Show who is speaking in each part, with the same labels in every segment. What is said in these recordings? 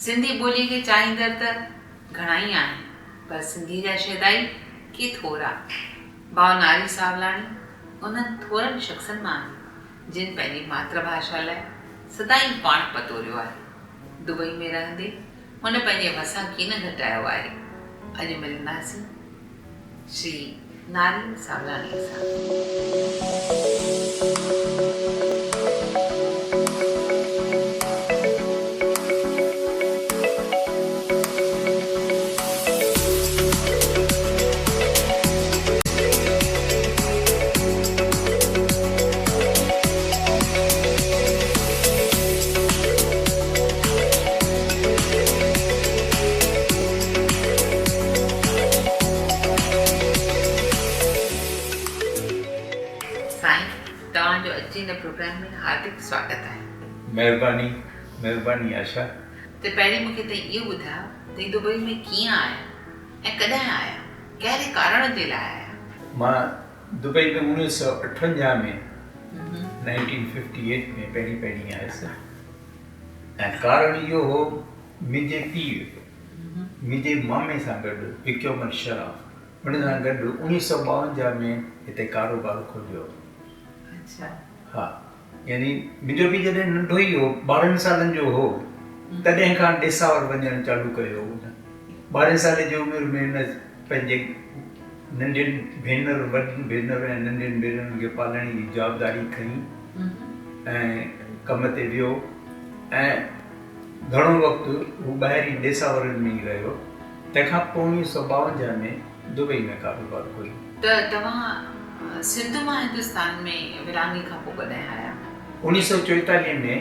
Speaker 1: سنڌي ٻوليء کي چاهيندڙ ته گهڻائي آهن، پر سنڌيء جا شيدائي ڪي ٿورا. ڀاء ناري ساولاڻي انهن ٿورن شخصن مان آهي، جن پنهنجي ماتر ڀاشا لاء سدائين پاڻ پتوريو آهي. دبئي ۾ رهندي هن پنهنجي وسان ڪين گهٽايو آهي. اڄ ملنداسين شري ناري ساولاڻيء سان. سائين توهان جو اڄ جي هن پروگرام ۾ هاردڪ سواگت آهي.
Speaker 2: مهرباني مهرباني آشا.
Speaker 1: ته پهرين مونکي تئين اهو ٻڌايو تئين دبئي ۾ ڪيئن آيا ۽ ڪڏهن آيا ڪهڙي ڪارڻ جي لاء آيا.
Speaker 2: مان دبئي ۾ 1958 ۾ نائنٽين ففٽي ايٽ ۾ پهرين پهرين آيس ۽ ڪارڻ اهو هو منهنجي پيء منهنجي مامي سان گڏ وڪيومل شراف ان سان گڏ 1952 ۾ هتي ڪاروبار کوليو هو. ها يعني منهنجو پيء جڏهن ننڍو ئي هو 12 سالن جو هو تڏهن کان ڏيساور وڃڻ چالو ڪيو هو. 12 سالي جي عمر ۾ هن پنهنجي ننڍين ڀينر، وڏين ڀينر ۽ ننڍين ڀينرن کي پالڻ جي جوابداري کنئي ۽ ڪم تي ويو ۽ گهڻو وقت هو ٻاهرين ڏيساورن ۾ ئي رهيو. تنهن کان پوء 1952 ۾ دبئي ۾ ڪاروبار کوليو.
Speaker 1: ته توهان سنڌ مان هندستان ۾ ورهاڱي کان پوء ڪڏهن آيا؟
Speaker 2: 1944 ۾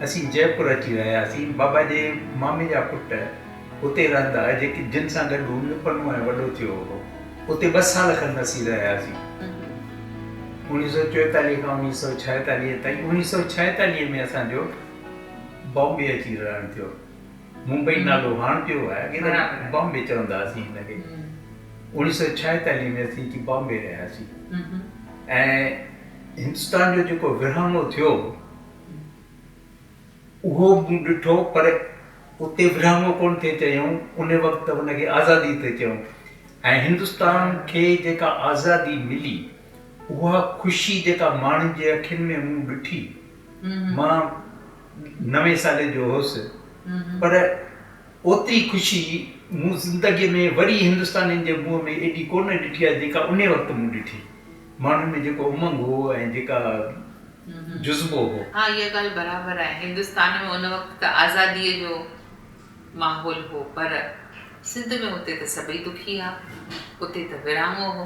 Speaker 2: اسين جئپور اچي رهياسين. بابا جي مامي جا پٽ اتي رهندا هئا، جيڪي جن سان گڏ هو نپنو ۽ وڏو ٿيو هو. اتي ٻه سال کن اسين رهياسين. 1944 کان 1946 تائين، 1946 ۾ اسان جو بامبي اچي رهڻ ٿيو. ممبئي نالو هاڻ پيو آهي، اڳي ته بامبي چوندا هئاسين هن کي. 1946 ۾ اسين اچي بامبي رهياسين ۽ هندستان جو جيڪو ورهاڱو ٿيو، اهو به مون ڏٺو پر اتي ورهاڱو ڪونه ٿي چيائون، ان وقت ته ان کي آزادي ٿي چيائون ۽ هندستان کي جيڪا آزادي ملي اها خوشي جيڪا ماڻهن جي اکين ۾ مون ڏٺي، مان نوين سالي جو هوس پر اوتري خوشي مون زندگي ۾ وري هندستانين جي منهن ۾ ايڏي ڪونه ڏٺي آهي جيڪا انهي وقت مون ڏٺي. ماڻهن ۾ جيڪو امنگ هو ۽ جيڪا جذبو هو.
Speaker 1: ها اها ڳالهه برابر آهي هندستان ۾ ان وقت ته آزاديء جو ماحول هو پر سنڌ ۾ اتي ته سڀئي دکي ها اتي ته ورهاڱو هو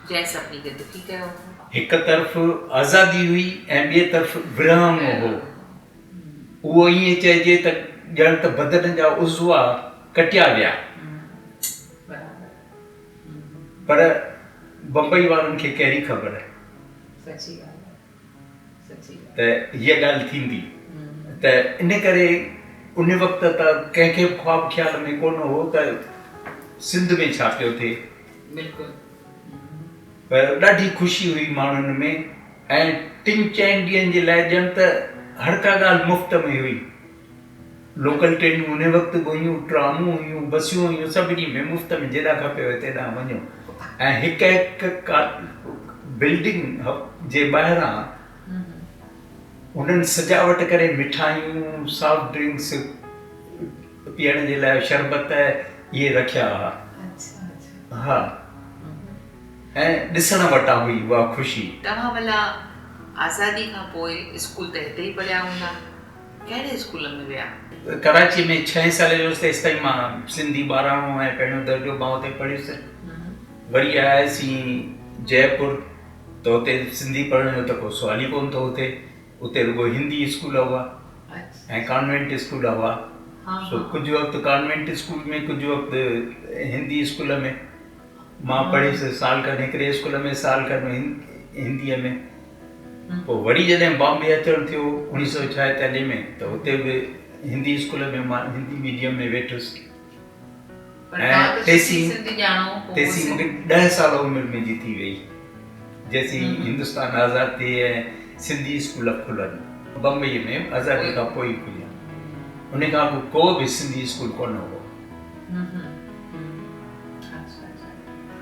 Speaker 1: جنهن سڀني کي دکي ڪيو هو.
Speaker 2: هڪ طرف آزادي هئي ۽ ٻئي طرف ورهاڱو هو. اهو ائين چئجي ته ڄڻ ته بدن جا عضوا ڪٽيا ويا. پر بمبئي وارن کي ڪهڙي خبر ته هيء ڳالهه ٿيندي ته ان ڪري ان وقت ته ڪنهن کي به خواب خيال ۾ ڪونه هو ته سنڌ ۾ ڇا پيو ٿئي. پر ڏاڍي خوشي هئي ماڻهن ۾ ۽ ٽن چئن ڏينهن جي لاء ڄڻ ته هر ڪا ڳالهه مفت ۾ هئي. لوڪل ٽرينون انهي وقت به هيون، ٽرامون هيون، بسيون هيون، سڀني ۾ مفت ۾ جيڏانهن کپيو تيڏانهن وڃو ۽ هڪ هڪ بلڊنگ جي ٻاهران انهن سجاوٽ ڪري مٺايون، سافٽ ڊرنڪس پيئڻ جي لاء شربت اهي رکيا هئا. ها ۽ ڏسڻ وٽان هئي اها خوشي.
Speaker 1: توهان ڀلا آزادي کان پوء اسڪول ته هتي ئي پڙهيا هوندا؟ ڪهڙي اسڪول ۾ ويا؟
Speaker 2: ڪراچيء ۾ ڇهين سالي جو هوس تيستائين مان سنڌي ٻاراڻو ۽ پهريون درجو مان اتي پڙهيس. وري آياسين جئپور ته اتي سنڌي پڙهڻ جو ته ڪو سوال ئي ڪونه ٿو اٿي. اتي رڳو هندي اسڪول هئا ۽ ڪانوينٽ اسڪول هئا. سو ڪجهه وقت ڪانوينٽ اسڪول ۾ ڪجهه وقت هندي اسڪول ۾ مان پڙهيس. سال کن هڪڙي اسڪول ۾ سال کن هنديء ۾. پوء وري جڏهن بامبي اچڻ ٿيو 1946 ۾ ته اتي به هندي اسڪول ۾ مان هندي ميڊيم ۾ ويٺس ۽ تيسين تيسين مونکي 10 سال عمر منهنجي ٿي وئي جيسين هندستان آزاد ٿئي ۽ سنڌي اسڪول کلن بمبئي ۾ آزادي کان پوء ئي کليا. ان کان اڳ ڪو به سنڌي اسڪول ڪونه هو.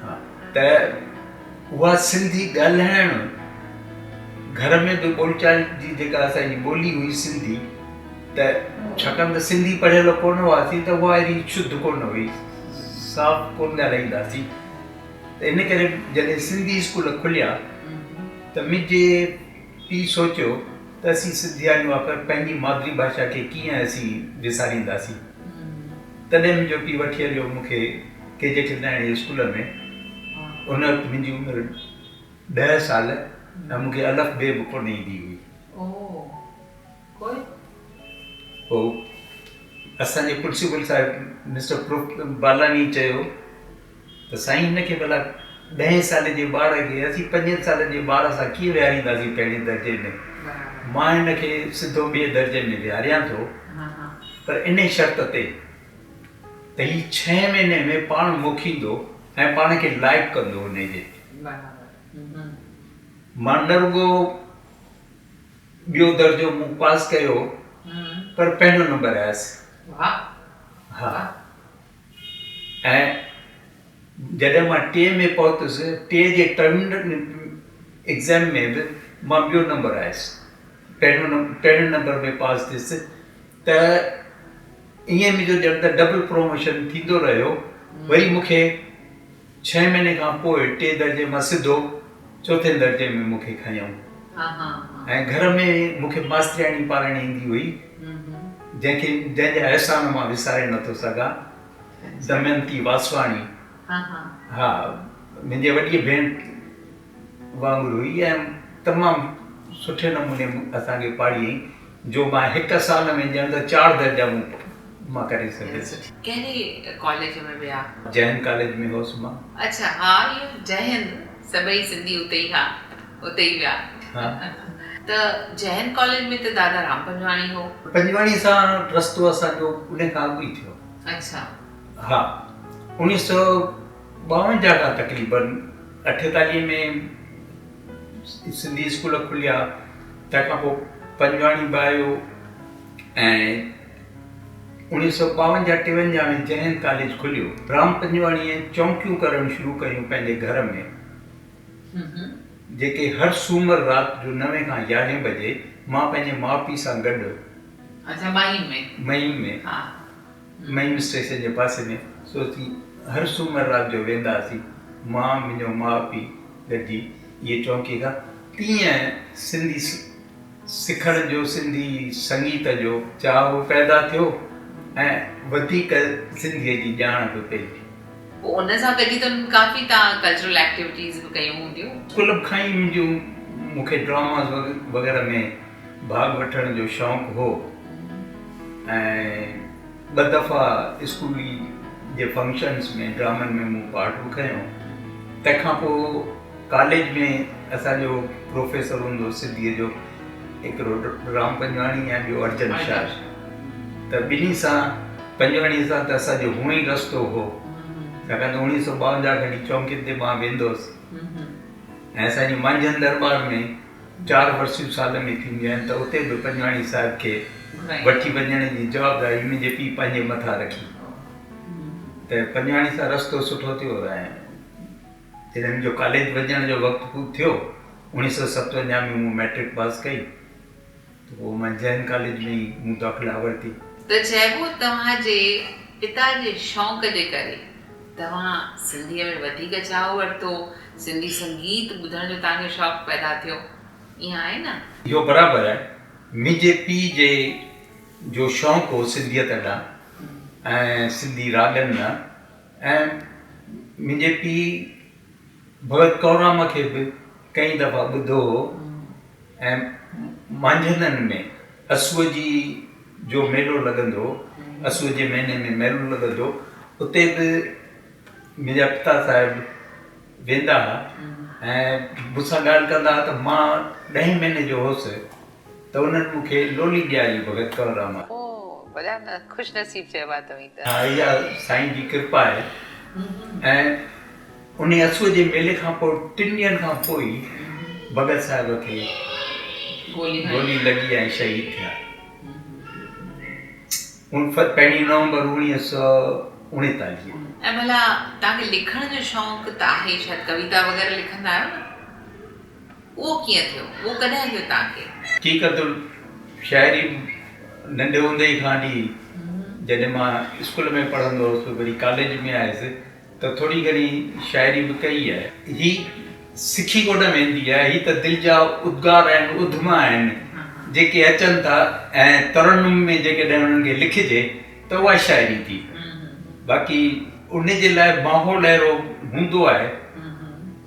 Speaker 2: ها ته اها سنڌي ڳالهائڻ گهر ۾ به ٻول چال جي جيڪا اسان جي ٻولي هئي سنڌي ته ڇاڪاڻ ته سنڌي پڙهيل ڪونه هئاسين ته اها ايڏي شڌ ڪونه هئي صاف ڪونه ڳالهائينداسين ته ان ڪري جڏهن سنڌي اسڪول کليا ته منهنجي پيء سوچيو ته اسين سنڌي آهيون آخر پنهنجي مادري ڀاشا کي ڪيئن اسين وسارينداسين. تڏهن منهنجو پيء وٺي هليو مون کي ڪي جي کلناڻي اسڪول ۾. ان وقت منهنجي عمر ڏهه سال ۽ مون کي الف بي به ڪونه ايندي هئي. پوء اسان جي پرنسپل صاحب مسٽر پروف بالاني چيو ته سائين هن کي ڀلا ڏهين سالي جي ٻار کي اسين پنجن سالن جي ٻار سان ڪيئن ويهارينداسين پهرين درجي ۾ مان هن کي سڌو ٻئي درجي ۾ ويهاريان ٿو پر انهي شرط تي ته هي ڇهين مهيني ۾ پاڻ موکيندو ۽ پاڻ کي لائق ڪندو انهي جي. مان نه رڳو ٻيو درجو مون پاس ڪيو پر پهريون نمبر آيس. ها. ۽ جڏهن مان ٽئين ۾ پهتس، ٽئين جي ٽرم ايگزام ۾ به مان ٻيو نمبر آيس، پهريون نمبر ۾ پاس ٿيس ته ائين منهنجو ڄڻ ته ڊبل پروموشن ٿيندو رهيو. وري مون کي ڇهين مهيني کان پوء ٽئين درجي مان سڌو چوٿين درجي ۾ مون کي کنيائون ۽ گهر ۾ مون کي ماسترياڻي پاڙهڻ ايندي هئي. جنهن کي جنهن جا احسان مان وساري نه ٿو سگهان دمينتي واسواڻي ها منهنجي وڏيء ڀيڻ وانگر هئي ۽ تمام سٺي نموني اسان کي پاڙهيائين جو مان هڪ سال ۾ ڄڻ ته چار درجا مون مان ڪري سگهيس.
Speaker 1: ڪهڙي ڪاليج ۾ ويا؟
Speaker 2: جئه هند ڪاليج ۾ هوس مان.
Speaker 1: اڇا ها اهو جئه هند سڀئي سنڌي اتي ئي ها اتي ئي ويا. ته جئه هند ڪاليج ۾ ته دادا رام پنجواڻي هو.
Speaker 2: پنجواڻي سان رستو اسان جو ان کان اڳ ئي ٿيو.
Speaker 1: اڇا.
Speaker 2: ها 1952 کان تقريبن 48 ۾ سنڌي اسڪول کليا تنهن کان پوء پنجواڻي به آيو ۽ 1952 53 ۾ جئه هند ڪاليج کليو. رام پنجواڻيء چونڪيون ڪرڻ شروع ڪيون پنهنجي گهر ۾. جيڪي هر سومر رات جو نوين کان يارهين بجي مان پنهنجي ماء پيء سان گڏ.
Speaker 1: اڇا مهيم ۾.
Speaker 2: مهيم ۾.
Speaker 1: ها.
Speaker 2: مهيم اسٽيشن جي پاسي ۾ سو اسين هر سومر رات جو ويندا هئاسين مان منهنجو ماء پيء گڏجي اهي چونڪي کان تيئن سنڌي سکڻ جو سنڌي سنگيت جو چاهه به پيدا ٿيو ۽ وڌيڪ سنڌيء جي ڄاڻ به پئي.
Speaker 1: پوء ان سان گڏجي ته انهن ڪافي توهان ڪلچرل ايڪٽيوٽيز به ڪيون هونديون.
Speaker 2: اسڪول کان ئي منهنجون مون کي ڊراماز وغيره ۾ ڀاڳ وٺڻ جو شوق هو ۽ ٻه دفعا اسڪولي جي فنڪشنز ۾ ڊرامن ۾ مون پارٽ به کنيو. تنهن کان پوء ڪاليج ۾ اسان جو پروفيسر هوندو هو سنڌيء جو هڪڙو رام پنجواڻي ۽ ٻيو ارجن شاهه ته ٻنهي سان پنجواڻيء سان ته اسان جو هونئن ئي رستو هو ڇاڪاڻ ته 1952 کان وٺي چونڪين تي مان ويندو هوس ۽ اسان جي مانجهند درٻار ۾ چار ورسيون سال ۾ ٿينديون آهن ته اتي به پنجواڻي صاحب کي وٺي وڃڻ جي جوابداري منهنجي پيء پنهنجي مٿان رکي ته پنجواڻي سان رستو سٺو ٿيو ۽ جڏهن منهنجو ڪاليج وڃڻ جو وقت ٿيو، 1957 ۾ مون مئٽرڪ پاس ڪئي ته پوء مان جين ڪاليج ۾ ئي مون داخلا ورتي.
Speaker 1: ته چئبو توهان جي پتا جي شوق جي ڪري توهان سنڌيء ۾ وڌيڪ چاهه ورتو، سنڌي سنگيت ٻڌڻ جو توهان کي شوق پيدا ٿيو، ائين آهي نه؟
Speaker 2: اهو برابر آهي. منهنجي پيء جي جو شوق هو سنڌيت ڏانهن ۽ سنڌي راڳن ڏانهن ۽ منهنجي پيء ڀڳت ڪنوررام کي به ڪئين دفعا ٻڌو هو ۽ مانجهندن ۾ اسوء جي جو ميلو لڳندو هو، اسوء جي مهيني ۾ ميلو لڳندو هو، اتي به منهنجا پتا صاحب ويندا ها ۽ مون سان ڳالهه ڪندا ها ته مان ڏهين مهيني جو هوس ته انهن مون کي لولي ڏياري ڀڳت ڪنوررام.
Speaker 1: او وڏا نه خوش نصيب چئبا توهين ته.
Speaker 2: ها اها سائين جي ڪرپا آهي ۽ انهي اسوء جي ميلي کان پوء ٽن ڏينهن کان پوء ئي ڀڳت صاحب کي گولي لڳي ۽ شهيد ٿيا. پهرين نومبر 1939.
Speaker 1: ۽ ڀلا توهان کي لکڻ جو شوق ته آهي شايد ڪويتا وغيره لکندا آهيو نه اهو ڪيئن ٿيو اهو ڪڏهن ٿيو توهان کي؟
Speaker 2: ٺيڪ عبدل شاعري ننڍي هوندي ئي کان وٺي جڏهن مان اسڪول ۾ پڙهندو هوس وري ڪاليج ۾ آيس ته ٿوري گهڻي شاعري به ڪئي آهي. هي سکي ڪونه ويندي آهي، هي ته دل جا ادگار آهن، اڌما آهن، جيڪي اچن ٿا ۽ ترنم ۾ جيڪڏهن انهن کي لکجي ته اها شاعري ٿي. باقي ان جي لاء ماحول اهڙو هوندو آهي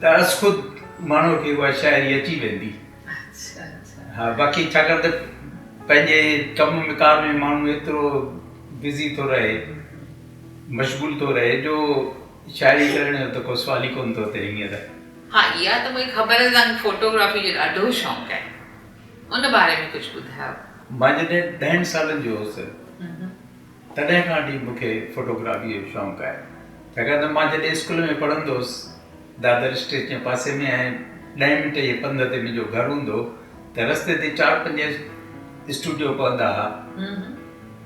Speaker 2: ته ازخود ماڻهوء کي اها شاعري اچي ويندي. ها باقي ڇاڪاڻ ته پنهنجي ڪم ڪار ۾ ماڻهو ايترو بزي ٿو رهي. مشغول ٿو رهي جو شاعري ڪرڻ جو ته ڪو سوال ئي ڪونه ٿو اٿي هينئر.
Speaker 1: ها اها ته مونکي خبر آهي ته توهان کي فوٽوگرافي جو ڏاڍو شوق آهي ان باري ۾ ڪجهه ٻڌايو.
Speaker 2: مان جڏهن ڏهن سالن جو هوس تڏهن کان وٺي مون کي فوٽوگرافي جو شوق آهي ڇاڪاڻ ته مان جڏهن اسڪول ۾ پڙهندو هوس دادر اسٽيشن جي پاسي ۾ ۽ ڏهين منٽ جي پنڌ تي منهنجو گهر هوندو هو ته رستي تي چار پنج اسٽوڊيو پوندا ها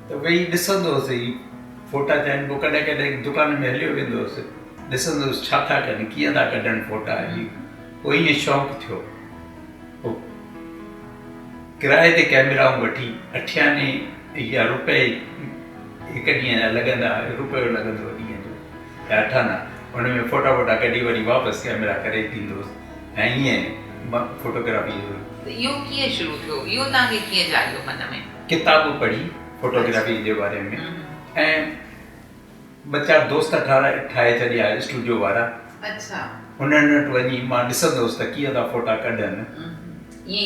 Speaker 2: ته ويهي ڏسندو هوس هي فوٽا ٺاهن پوء ڪڏهن ڪڏهن دڪان ۾ هليو ويندو هوس ڏسندو هوس ڇا ٿا ڪن ڪيئن ٿا ڪڍن فوٽا هي پوء ائين شوق ٿيو پوء ڪرائي تي ڪئميرائون وٺي اٺياني يا روپئي هڪ ڏينهن جا لڳندا روپيو لڳندو هو ڏينهن جو يا اٺانا ان ۾ فوٽا ووٽا ڪڍي وري واپس ڪئميرا ڪري ڏيندو هوس ۽ ائين فوٽوگرافي جو.
Speaker 1: ته اهو ڪيئن شروع ٿيو اهو توهان کي ڪيئن جاڳيو من ۾؟
Speaker 2: ڪتاب پڙهي فوٽوگرافي جي باري ۾ ۽ ٻه چار دوست ٺاهي ڇڏيا اسٽوڊيو وارا انهن وٽ وڃي مان ڏسندو هوس ته ڪيئن ٿا فوٽا ڪڍن ۽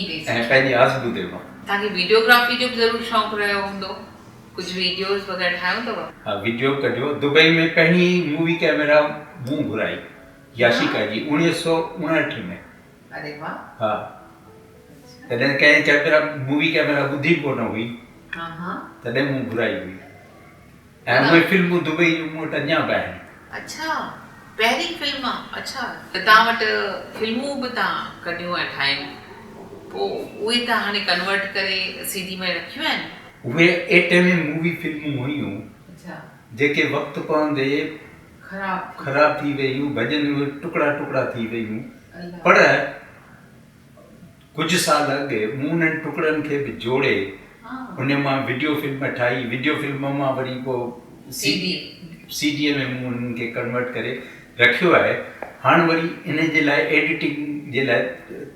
Speaker 2: پنهنجي آزمودي مان.
Speaker 1: توهان کي ويڊيوگرافي جو به ضرور شوق رهيو هوندو ڪجهه ويڊيوز وغيره ٺاهيو اٿو؟
Speaker 2: ها ويڊيو به ڪڍيو دبئي ۾ پهرين مووي ڪئميرا مون گهرائي ياشيڪا جي 1959 ۾.
Speaker 1: اري واه.
Speaker 2: ها تڏهن ڪنهن ڪئميرا مووي ڪئميرا ٻڌي به ڪونه هئي تڏهن مون گهرائي هئي ۽ اهي فلمون دبئي جون مون وٽ اڃا به آهن.
Speaker 1: اڇا پهرين فلم اڇا ته توهان وٽ فلمون به توهان ڪڍيون ۽ ٺاهيون پوء اهي توهان هاڻي ڪنورٽ ڪري سي ڊي ۾ رکيون آهن؟
Speaker 2: اهي ايٽ ايم ايم مووي فلمون هيون جيڪي وقت پوندي خراب ٿي ويون ڀڄن ٽڪڙا ٽڪڙا ٿي ويون پر ڪجهه سال اڳ مون انهن ٽڪڙن کي به جوڙي ان مان وڊيو فلم ٺاهي، وڊيو فلم مان وري پوء سي ڊي ۾ مون انهن کي ڪنورٽ ڪري رکيو آهي. هاڻ وري ان جي لاء ايڊيٽنگ جي لاء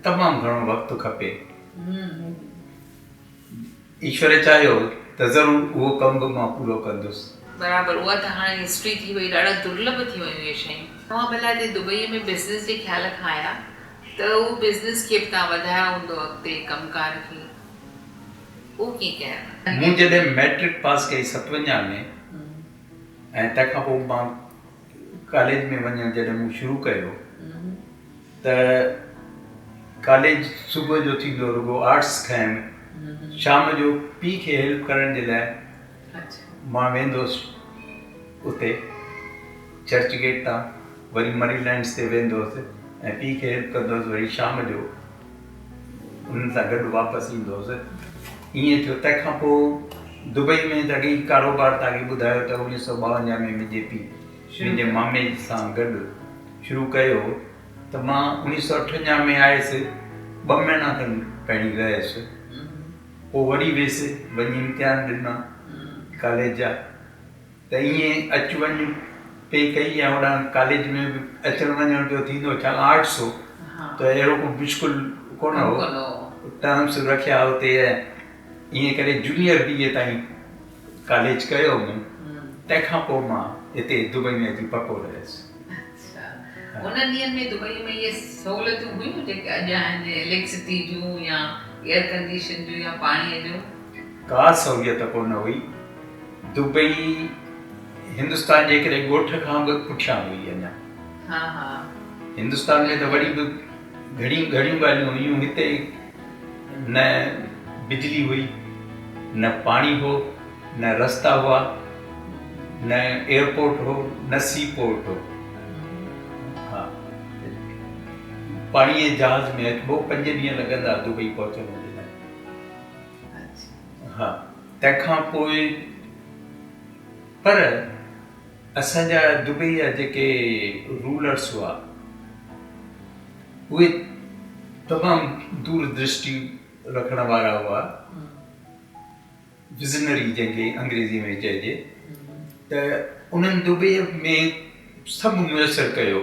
Speaker 2: تمام گهڻو وقت کپي. ايشور چاهيو ته ضرور اهو ڪم به مان پورو ڪندس.
Speaker 1: برابر اها ته هاڻي هسٽري ٿي وئي ڏاڍا درلڀ ٿي ويون اهي شيون. توهان ڀلا هتي دبئي ۾ بزنس جي خيال کان آيا ته اهو بزنس کي به توهان وڌايو هوندو اڳتي ڪم ڪار کي اهو ڪيئن ڪيو؟
Speaker 2: مون جڏهن مئٽرڪ پاس ڪئي 57 ۾ ۽ تنهن کان پوء مان ڪاليج ۾ وڃڻ جڏهن مون شروع ڪيو ته ڪاليج صبح جو ٿيندو رڳو آرٽس کنيم شام جو پيء کي هيلپ ڪرڻ جي لاء مان ويندو هوس اتي چرچ گيٽ تان وري مري لائنس تي ويندو هوس ۽ پيء کي هيلپ ڪندو هوس وري شام جو انهن سان گڏ واپس ايندو هوس ائين ٿيو تنهن کان پوء دبئي ۾ ته اڳي ئي ڪاروبار توهان کي ٻڌايو ته 1952 ۾ منهنجي پيء منهنجي مامي سان گڏ شروع ڪيو هو ته مان 1958 ۾ آيس ٻه مهينا کن پهرين رهيس پوء وري ويس وڃي امتحان ڏنا ڪاليج جا ته ائين اچ وڃ پئي ڪئي ۽ هوڏانهن ڪاليج ۾ به اچڻ وڃڻ پيو ٿيندو ڇا آرٽس هو ته اهڙو ڪو مشڪل ڪونه هو ٽرمس رکيا اتي ۽ ائين ڪري جونيئر بي اي تائين ڪاليج ڪيو مون تنهن کان پوء مان هتي دبئي ۾ اچي پڪو رهيس.
Speaker 1: اڇا انهن ڏينهن ۾ دبئي ۾ اهي سهولتون هيون جيڪي اڄ آهن اليڪٽرسٽي جون يا ايئر ڪنڊيشن جون يا پاڻي جون؟
Speaker 2: ڪا سهوليت ڪونه هئي. دبئي هندستان جي هڪڙي ڳوٺ کان به پٺيان هئي اڃا.
Speaker 1: ها ها.
Speaker 2: هندستان ۾ ته وري به گهڻيون گهڻيون ڳالهيون هيون هتي نه بجلي هئي نه پاڻي هو نه رستا هئا نه ايئرپورٽ هو نه سي پورٽ هو. ها پاڻي جي جهاز ۾ اچبو پنج ڏينهن لڳندا دبئي پهچڻ جي لاء. ها تنهن کان پوء پر اسان جا دبئي جا جيڪي رولرس هئا اهي تمام دور درشٽي رکڻ وارا هئا، وزنري جنهن کي انگريزي ۾ چئجي، ته انهن دبئي ۾ سڀ ميسر ڪيو.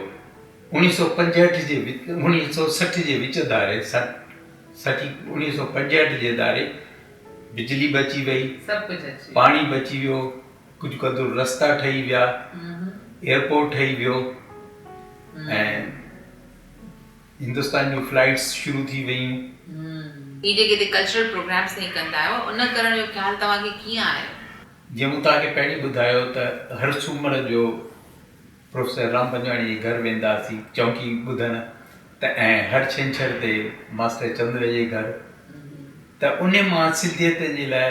Speaker 2: 1965 جي 1960 جي وچ ڌاري سٺ 1965 جي ڌاري بجلي به اچي وئي،
Speaker 1: سڀ ڪجهه اچي ويو.
Speaker 2: پاڻي به اچي ويو، ڪجهه قدر رستا ٺهي ويا، ايئرپورٽ ٺهي ويو ۽ هندستان جون فلائيٽس شروع ٿي ويون.
Speaker 1: هي جيڪي هتي ڪلچرل پروگرامس تهين ڪندا آهيو ان ڪرڻ جو خيال توهان کي ڪيئن آيو؟
Speaker 2: جيئن مون توهان کي پهرين ٻڌايو ته هر سومر جو پروفيسر رام پنجواڻي جي گهر وينداسين چونڪي ٻڌڻ ته ۽ هر ڇنڇر تي ماستر چندر جي گهر ته انهي مان سنڌيت جي لاء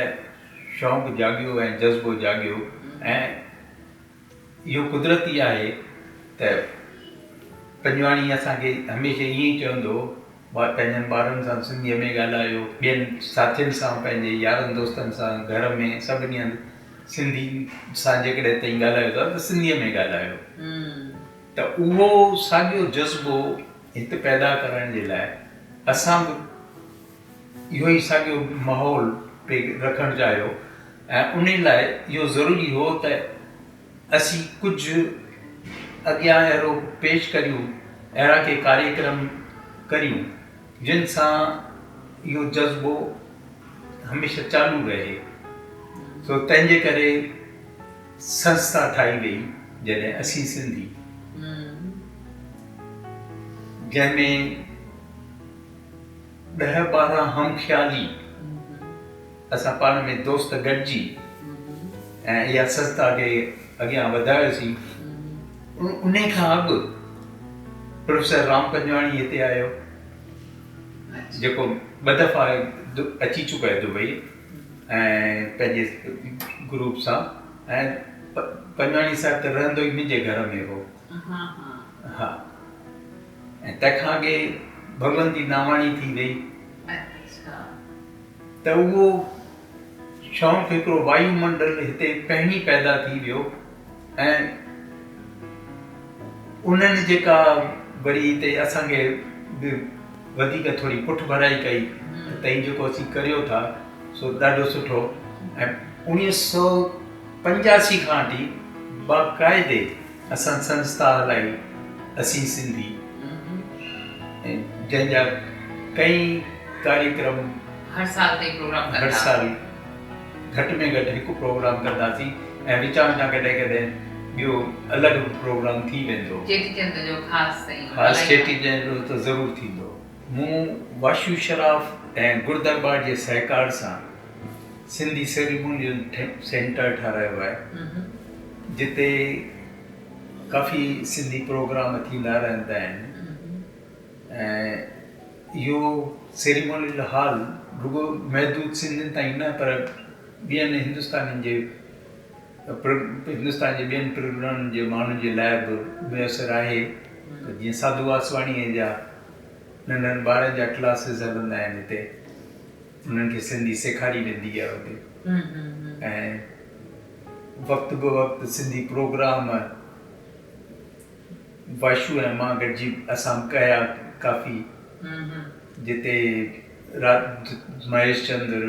Speaker 2: شوق جاڳيو ۽ جذبو جاڳيو ۽ اهو قدرتي آهي ته پنجواڻي اسان کي هميشه ائين ئي چوندو هو پنهنجن ٻارن سان سنڌيء ۾ ڳالهايو، ٻين ساٿين سان پنهنجي يارن دوستن سان گهر ۾ سڀني هنڌ سنڌي سان جيڪڏهن توهين ڳالهايو ٿا ته سنڌيء ۾ ڳالهايو ته اهو ساڳيو جذبو هت پيدا ڪرڻ جي لاء اسان به اهو ئي ساڳيو ماحول پئي رکڻ چاهيو ۽ انهي لاء اهو ضروري هو ته اسين ڪجهه اڳيان اهڙو پيش ڪريون، اهڙا ڪي ڪاريڪرم ڪريون، جن سان اهو جذبو هميشه چالو رهي. سو تنهن جي ڪري سنسٿا ٺاهي وئي جڏهن اسين سنڌي، جنهن ۾ ڏهه 12 هم خيالي اسان پاڻ ۾ دوست گڏجي ۽ اها سنسٿا کي اڳيان وڌايوسين. انهي کان اڳ پروفيسر رام پنجواڻي هتي آيو جيڪو ٻه دفعا اچي چڪو آهي دبئي ۽ پنهنجي گروپ سان ۽ پنجواڻي صاحب ته رهندو ئي منهنجي گهر ۾ هو. ها ۽ تنهن کان اڳي ڀڳونتي ناواڻي ٿي وئي. ته اهو شوق هڪڙو وايو منڊل هتي پهرين پيدا ٿي ويو ۽ انهن جيڪا وري هتي اسان کي به وڌيڪ ٿوري پٺڀرائي ڪئي ته تئين جيڪو اسين ڪريو ٿا سو ڏاڍو سٺو ۽ 1985 کان وٺي باقاعدي اسان سنسٿا هلائي اسين سنڌي جنهن جا ڪئين ڪاريڪرم
Speaker 1: هر سال تائين پروگرام ڪندا
Speaker 2: هر سال گهٽ ۾ گهٽ هڪ پروگرام ڪنداسين ۽ وچان وچان ڪڏهن ڪڏهن ٻيو الڳ به پروگرام ٿي ويندو.
Speaker 1: چيٽي چنڊ جو خاص سائين
Speaker 2: خاص چيٽي چنڊ جو ته ضرور ٿيندو. مون واشو شراف ۽ گردربار جي سهڪار سان سنڌي سيريمونيل سينٽر ٺارايو آهي جتي ڪافي سنڌي پروگرام ٿيندا رهندا آهن ۽ اهو سيريمونيل هال رڳو محدود سنڌين تائين نه پر ٻين هندستانين جي هندستان جي ٻين پرڳڻن جي ماڻهن جي لاء به ميسر آهي ته جيئن ساڌو واسواڻيء جا ننڍن ٻارن جا ڪلاسز هلندا آهن هتي انهن کي سنڌي سيکاري ويندي آهي اتي ۽ وقت به وقت سنڌي پروگرام واشو ۽ مان گڏجي اسان ڪيا ڪافي جتي مهيش چندر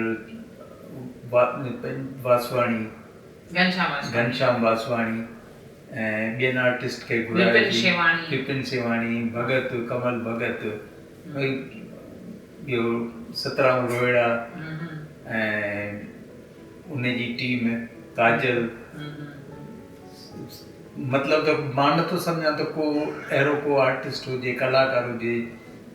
Speaker 2: واسواڻي گهنشام واسواڻي ۽ ٻين آرٽسٽ کي گهرايو وپن شيواڻي ڀڳت ڪمل ڀڳت ٻيو سترام روهيڙا ۽ ان جي ٽيم ڪاجل مطلب ته مان نٿو سمجهان ته ڪو اهڙو ڪو آرٽسٽ هجي ڪلاڪار هجي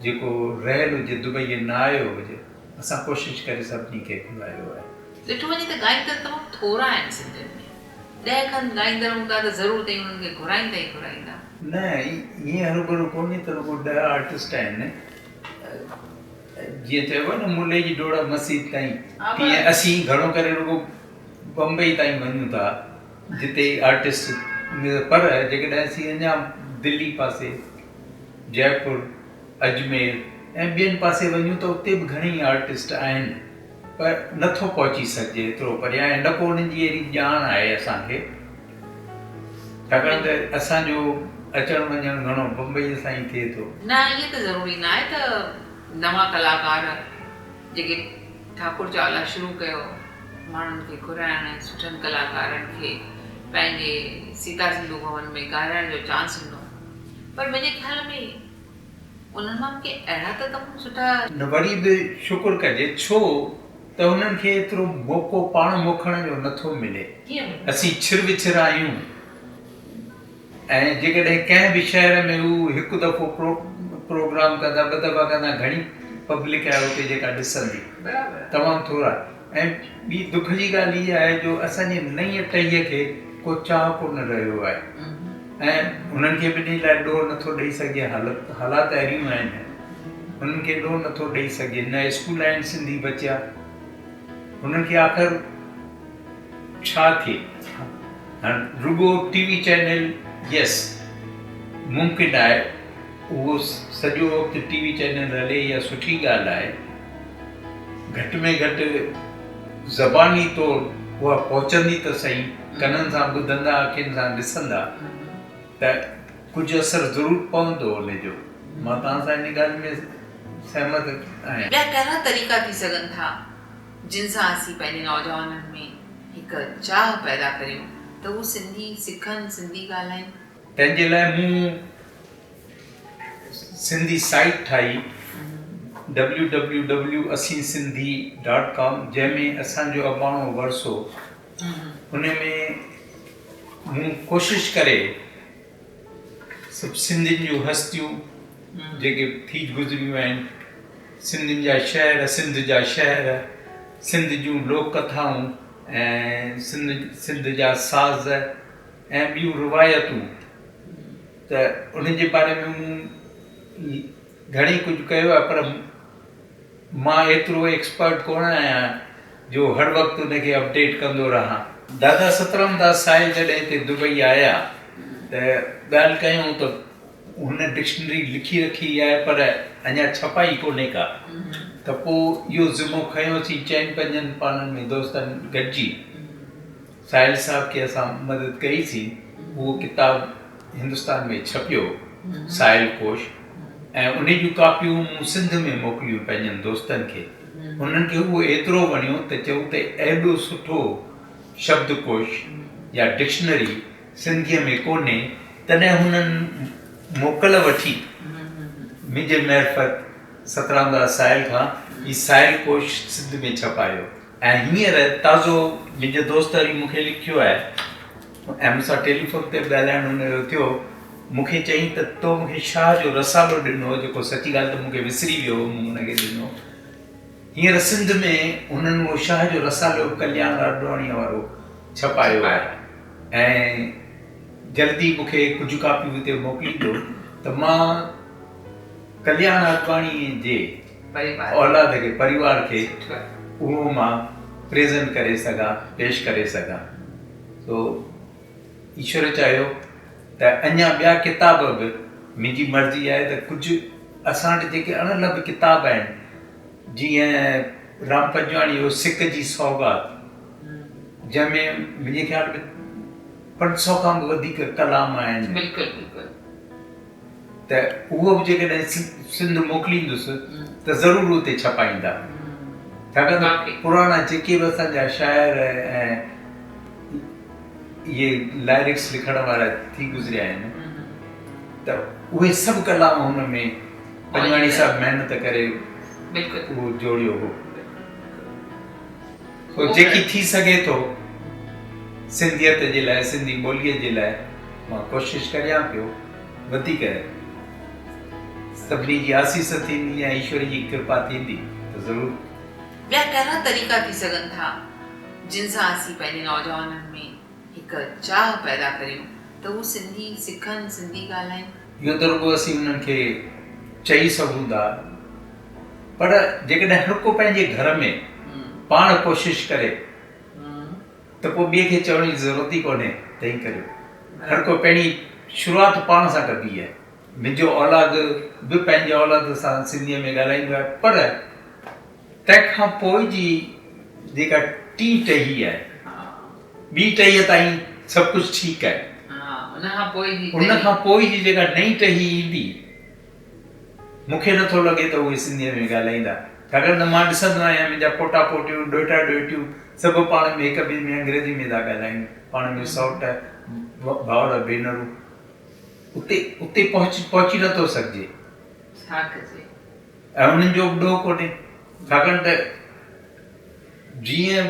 Speaker 2: جيڪو رهيل هجي دبئي نه آيو هجي اسان ڪوشش ڪري سڀني کي گهرايو آهي.
Speaker 1: ڏٺو وڃي ته ڳائيندڙ تمام ٿورا آهن سنڌين ۾ ڏهه کن ڳائيندڙ هوندا ته ضرور تئين انهن کي گهرائيندا ئي گهرائيندا.
Speaker 2: نه ائين هروڀرو ڪونهي ته رڳو ڏهه آرٽسٽ آهن جيئن چئبو آهي نه ملي جي ڊوڙ مسيت تائين تيئن اسين گهڻو ڪري رڳو بمبئي تائين وڃون ٿا جتي آرٽسٽ پر جيڪڏهن اسين اڃا دلي پاسي جئپور اجمير ۽ ٻين پاسي وڃون ته اتي به گهڻيئي آرٽسٽ آهن پر نٿو پهچي سگهجي ايترو پريان ۽ نه ڪو انهن جي اهڙي ڄاڻ آهي اسان کي. ڇاڪاڻ ته اسان جو اچڻ وڃڻ گهڻو بمبئيء سان ئي ٿئي ٿو.
Speaker 1: نه ائين ته ضروري ناهي ته نوان ڪلاڪار جيڪي ٺاڪر چاولا شروع ڪيو ماڻهن کي گهرائڻ ۽ سٺن ڪلاڪارن کي پنهنجي سيتا سنڌو ڀون ۾ ڳارائڻ جو چانس ڏنو پر منهنجي خيال ۾ انهن مان به ڪي اهڙا ته تمام سٺا.
Speaker 2: نه وري به شڪر ڪجي ڇو ته انهن کي ايترو موقعو پاڻ موکڻ جو نه ٿو ملي. اسين ڇر وڇر آهيون ۽ جيڪڏهن ڪنهن به شهر ۾ هو هڪ دفعو پروگرام ڪندا ٻه دفعا ڪندا گهڻي پبلڪ آهي اتي جيڪا ڏسندي تمام ٿورا ۽ ٻي دک جي ڳالهه هيء آهي جو اسان جي نئين ٽهيء کي ڪو چاهه ڪونه رهيو آهي ۽ انهن کي به انهي لاء ڏوهه نٿو ڏئي سگهجي حالت حالات اهڙيون آهن انهن کي ڏوهه نٿو ڏئي سگهجي نه اسڪول آهن سنڌي بچيا انهن کي آخر ڇا ٿئي هاڻ رڳو ٽي وي چينل يس ممڪن آهي اهو سڄو وقت ٽي وي چينل هلي اها سٺي ڳالهه آهي گهٽ ۾ گهٽ زباني طور اها پهچندي ته سهي، ڪنن سان ٻڌندا، اکين سان ڏسندا ته ڪجهه اثر ضرور پوندو ان جو. مان توهان سان ان ڳالهه ۾ سهمت آهيان.
Speaker 1: ٻيا ڪهڙا طريقا ٿي سگهن ٿا جن سان اسين پنهنجي نوجوانن ۾ هڪ چاهه پيدا ڪريون ته هو سنڌي سکن، سنڌي ڳالهائين؟
Speaker 2: تنهن جي لاء مون سنڌي سائيٽ ٺاهي www اسين سنڌي ڊاٽ ڪام جنهن ۾ اسان جو اباڻو ورثو ان ۾ مون ڪوشش ڪري سڀ سنڌين جون هستيون جيڪي ٿي گذريون آهن سنڌين جا شهر سنڌ جا شهر سنڌ جون لوڪ ڪٿائون ۽ سنڌ جا ساز ۽ ٻيون روايتون ته انهن جي باري ۾ مون گهڻي ڪجهه ڪيو آهي پر مان ايترو ايڪسپرٽ ڪونه آهيان جو هر وقت ان کي اپڊيٽ ڪندو رهان. دادا سترام داس ساحل جڏهن هتي دبئي آيا ته ڳالهه ڪيائون ته هن ڊڪشنري لکي رکي آهي پر اڃا ڇپائي ڪونهي ڪا ته پوء اهو ذمو کنيوسين چئن پنجن پاڻن ۾ دوستن گڏجي ساحل صاحب کي اسان مدد ڪئي سين اهو ڪتاب هندستان ۾ ڇپيو ساحل ڪوش ۽ انهي جون ڪاپيون مون سنڌ ۾ موڪليون پنهنجن دوستن کي انهن کي اهو ايترو وڻيو ته چيو ته ايڏو سٺو شبد ڪوش يا ڊڪشنري سنڌيء ۾ ڪونهي تڏهن هنن موڪل وٺي منهنجي معرفت سترامداس ساحل کان هي ساحل ڪوش سنڌ ۾ ڇپايو. ۽ هينئر تازو منهنجي دوست وري مون کي لکيو آهي ۽ مون سان ٽيليفون تي به ڳالهائڻ هن جو ٿيو، مون کي چيائين ته تو مون کي شاهه جو رسالو ڏنو هو جيڪو سچي ڳالهه ته مون کي وسري ويو هو مون هن کي ڏنو. هينئر سنڌ ۾ هنن اهو شاهه جو رسالو ڪلياڻ آڏواڻيء وارو ڇپايو آهي ۽ جلدي مون کي ڪجهه ڪاپيون هتي موڪليندو ته مان ڪلياڻ آڏواڻيء جي اولاد کي پريوار کي اهو مان پريزنٽ ڪري سگهان پيش ڪري سگهان سو ايشور چاهيو ته اڃا ٻيا ڪتاب به منهنجي مرضي آهي ته ڪجهه اسان وٽ جيڪي اڻ لڀ ڪتاب آهن جيئن رام پنجواڻي جو سڪ جي سوغات جنهن ۾ منهنجي خيال ۾ 500 کان به وڌيڪ ڪلام آهن
Speaker 1: بلڪل بلڪل
Speaker 2: ته اهو به جيڪڏهن سنڌ موڪليندس ته ضرور اتي ڇپائيندا. ڇاڪاڻ ته پراڻا جيڪي به اسان جا شاعر ۽ اهي لائرڪس لکڻ وارا ٿي گذريا آهن ته اهي سڀ ڪلام هن ۾ پنجواڻي صاحب محنت ڪري اهو جوڙيو هو. سو جيڪي ٿي سگهي ٿو سنڌيت جي لاء سنڌي ٻوليء جي لاء مان ڪوشش ڪريان پيو. وڌيڪ سڀني جي آسيس ٿيندي ۽ ايشور جي ڪرپا ٿيندي ته ضرور.
Speaker 1: ٻيا ڪهڙا طريقا ٿي سگهن ٿا جن سان اسين پنهنجي نوجوانن ۾ هڪ چاهه پيدا ڪريون ته هو سنڌي سکن، سنڌي ڳالهائين؟
Speaker 2: اهو ته رڳو اسين انهن کي چئي سگهون ٿا پر جيڪڏهن هر ڪو پنهنجي گهر ۾ پاڻ ڪوشش ڪري ته پوء ٻئي کي چوڻ جي ضرورت ئي ڪونهي ته ائين ڪريو. هر ڪو پهرين شروعات پاڻ سان ڪبي آهي. منهنجو اولاد به پنهنجي اولاد سان سنڌيء ۾ ڳالهائيندو آهي پر تنهن کان پوء جي جيڪا ٽين ٽهي آهي، ٻي ٽهيء تائين سڀ ڪجهه ٺيڪ آهي.
Speaker 1: ان کان پوء جي
Speaker 2: ان کان پوء جي جيڪا نئين ٽهي ايندي، مون کي نٿو لڳي ته اهي سنڌيء ۾ ڳالهائيندا. ڇاڪاڻ ته مان ڏسندو آهيان منهنجا پوٽا پوٽيون، ڏوهٽا ڏوهٽيون سڀ پاڻ ۾ هڪ ٻئي ۾ انگريزي ۾ ٿا ڳالهائين. پاڻ ۾ سئوٽ، ڀائر، ڀينرون. اتي اتي پهچ پهچي نٿو سگهجي.
Speaker 1: ڇا ڪجي؟
Speaker 2: ۽ انهن جو به ڏوهه ڪونهي. ڇاڪاڻ ته جيئن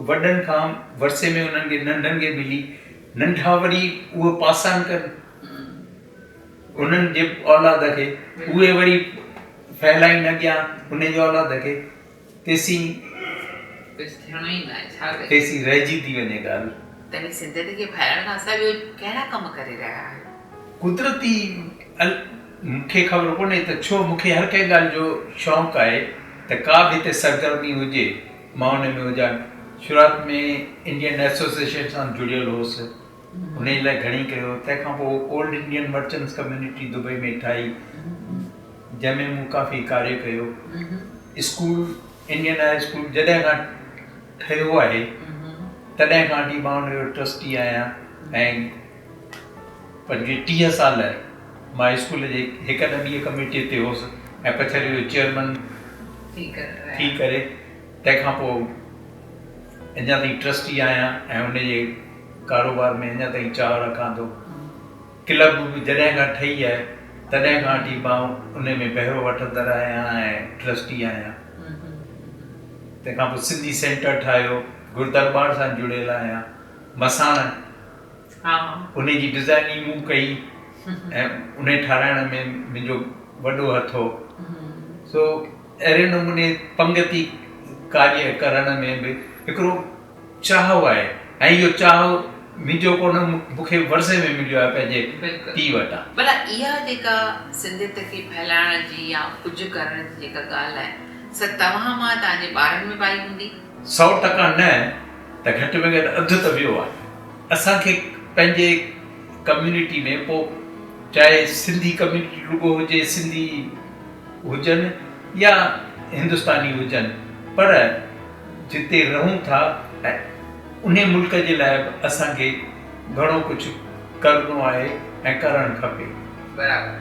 Speaker 2: وڏن کان ورثي ۾ انهن کي ننڍن کي ملي، ننڍا وري اهو پاس آن ڪن انهن جي اولاد کي، اهي وري ڦهلائين اڳيان انهن جي اولاد کي، تيسين
Speaker 1: ڪجهه ٿيڻو ئي ناهي ڇا ڪجي.
Speaker 2: تيسين رهجي ٿي وڃي ڳالهه.
Speaker 1: توهين سنڌيت کي ڦهلائڻ کان سواء ٻيو ڪهڙا ڪم ڪري رهيا آهيو؟
Speaker 2: قدرتي مون کي خبر ڪونهي ته ڇو مون کي هر ڪنهن ڳالهه جو شوق آهي ته ڪا به هتي سرگرمي هجي مان ان ۾ هجان. شروعات ۾ انڊين ايسوسيئيشن سان جڙيل هوس انهي لاء گهڻي ڪيو تنهن کان پوء old Indian merchants community Dubai ۾ ٺاهي جنهن ۾ مون ڪافي ڪاريه ڪيو. اسڪول انڊين هاء اسڪول جڏهن کان ٺهيو آهي تڏهن کان وٺي مان ان جو ٽرسٽي آهيان ۽ 35 سال مان اسڪول جي هڪ نه ٻيء ڪميٽيء تي هوس ۽ پڇاڙيء جو چيئرمن ٿي ڪري تنهن کان پوء اڃا تائين ٽرسٽي آهيان ۽ ان جي ڪاروبار ۾ اڃا تائين چاهه رکان ٿو. ڪلب به جڏهن کان ٺهي آهي تڏهن کان وٺي مان ان ۾ بهرو وٺندڙ آهيان ۽ ٽرسٽي آهيان. تنهن کان پوء سنڌي سينٽر ٺاهيو، گردرٻار سان جڙيل آهيان. مساڻ انهي جي ڊزائننگ مون ڪئي ۽ انهي ٺاراهڻ ۾ منهنجو وڏو هٿ هو. سو اهڙي نموني پنگتي ڪاريه ڪرڻ ۾ به هڪڙو چاهه آهي ۽ اهو چاهه منهنجو ڪونه مون کي ورثي ۾ مليو آهي پنهنجي پيء وٽان.
Speaker 1: ڀلا اها جيڪا سنڌيت کي ڦهلائڻ جي يا ڪجهه ڪرڻ جي جيڪا ڳالهه آهي سا توهان مان توهان جي ٻارن ۾ به آئي هوندي؟
Speaker 2: 100% نه ته گهٽ ۾ گهٽ اڌ ته ويو آهي. اسان کي پنهنجي ڪميونٽي ۾ پوء چاهي سنڌي ڪميونٽي رڳو هجي سنڌي هجن يا هندستاني هجن پر جتي رهون ٿا ۽ انهي ملڪ جي لاء به اسان کي گهڻو ڪجهه ڪرڻو آهي ۽ ڪرڻ کپي.
Speaker 1: برابر.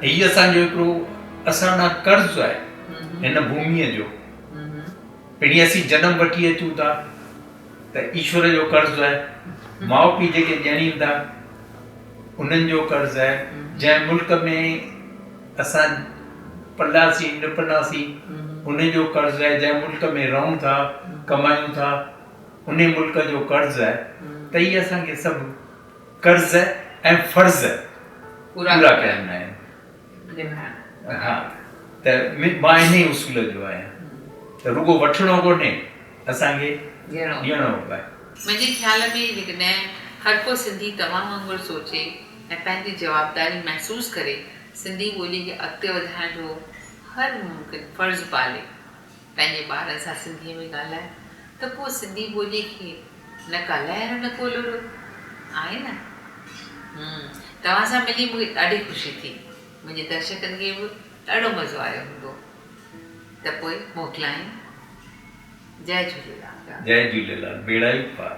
Speaker 2: هي اسان جو هڪڙو اسان ڏانهن قرض آهي هن ڀوميء جو. پهرين اسين جنم وٺي اچون ٿا ته ايشور جو قرض آهي، ماء پيء جيڪي ڄڻين ٿا انهن جو قرض آهي، جنهن ملڪ ۾ اسان پلياسين نپناسين انهي جو قرض آهي، جنهن ملڪ ۾ رهون ٿا ڪمايون ٿا انهي ملڪ جو قرض آهي ته اهي اسان کي سڀ قرض ۽ فرض پورا ڪرڻا آهن. ها ته مان انهي اصول جو آهيان ته رڳو وٺڻو ڪونهي اسان کي ڏيڻو به آهي.
Speaker 1: منهنجي خيال ۾ جيڪڏهن هر ڪو سنڌي توهان وانگر سوچي ۽ پنهنجي جوابداري محسوس ڪري سنڌي ٻولي کي اڳتي وڌائڻ جو هر ممڪن فرض پالي پنهنجي ٻارن سان سنڌيء ۾ ڳالهائي ته پوء سنڌي ٻولي کي نه ڪا لهر نه ڪو لڙ آهي نه؟ هم توهان سان ملي مون کي ڏاڍي خوشي ٿي. منهنجي درشڪن کي به ڏاڍو مزو آيو هوندو. ته پوء موڪلايون. جئي جهوليلال.
Speaker 2: جئي جهوليلال. ٻيڙا ئي پار.